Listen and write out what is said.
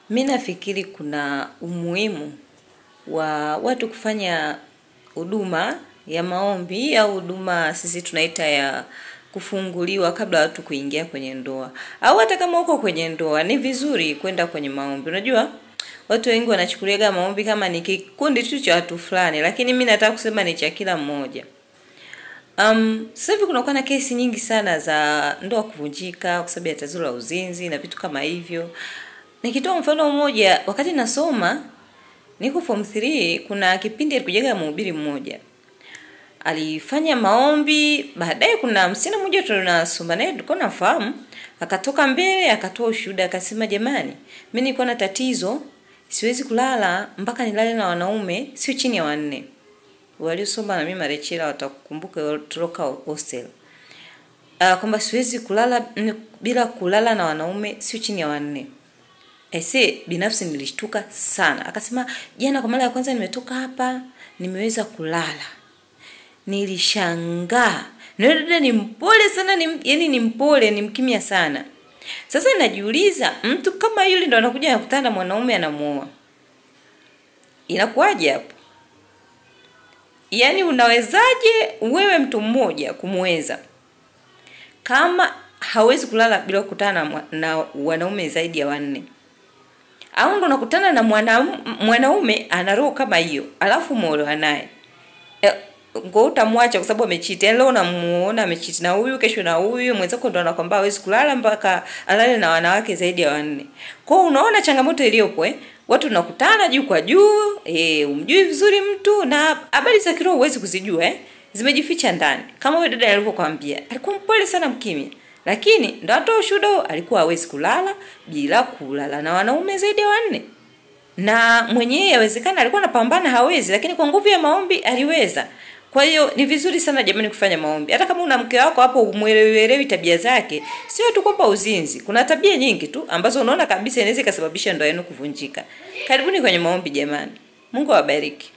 Mimi nafikiri kuna umuhimu wa watu kufanya huduma ya maombi au huduma sisi tunaita ya kufunguliwa kabla watu kuingia kwenye ndoa. Au hata kama uko kwenye ndoa ni vizuri kwenda kwenye maombi. Unajua watu wengi wanachukulia maombi kama ni kikundi tu cha watu fulani, lakini mimi nataka kusema ni cha kila mmoja. Sasa hivi kunakuwa na kesi nyingi sana za ndoa kuvunjika kwa sababu ya tatizo la uzinzi na vitu kama hivyo. Nikitoa mfano mmoja, wakati nasoma niko form 3, kuna kipindi alikujaga mhubiri mmoja. Alifanya maombi, baadaye kuna msichana mmoja tunasoma naye tulikuwa nafahamu, akatoka mbele akatoa ushuhuda akasema, jamani, mimi nilikuwa na tatizo, siwezi kulala mpaka nilale na wanaume sio chini ya 4. Waliosoma na mimi Marechela watakumbuka tuloka hostel. Kwamba siwezi kulala bila kulala na wanaume sio chini ya 4. Ese binafsi nilishtuka sana. Akasema jana kwa mara ya kwanza nimetoka hapa nimeweza kulala. Nilishangaa. Na dada ni mpole sana, yani ni mpole, ni mkimya sana. Sasa najiuliza, mtu kama yule ndo anakuja anakutana na mwanaume anamuoa. Inakuwaje hapo? Yaani unawezaje wewe mtu mmoja kumweza kama hawezi kulala bila kukutana na wanaume zaidi ya 4? Au ndo unakutana na mwanaume ana roho kama hiyo, alafu muolewa naye. Ngo utamwacha kwa sababu amecheat. Yaani leo unamuona amecheat na huyu, kesho na huyu, mwenzako ndo anakuambia hawezi kulala mpaka alale na wanawake zaidi ya 4. Kwa hiyo unaona changamoto iliyopo Watu tunakutana juu kwa juu, umjui vizuri mtu na habari za kiroho huwezi kuzijua Zimejificha ndani. Kama huyo dada alivyokuambia, alikuwa mpole sana, mkimya. Lakini ndo atoa ushuhuda, alikuwa hawezi kulala bila kulala na wanaume zaidi ya 4. Na mwenyewe yawezekana alikuwa anapambana hawezi, lakini kwa nguvu ya maombi aliweza. Kwa hiyo ni vizuri sana jamani kufanya maombi. Hata kama una mke wako hapo umuelewelewi tabia zake, sio tu kwamba uzinzi. Kuna tabia nyingi tu ambazo unaona kabisa inaweza ikasababisha ndoa yenu kuvunjika. Karibuni kwenye maombi jamani. Mungu awabariki.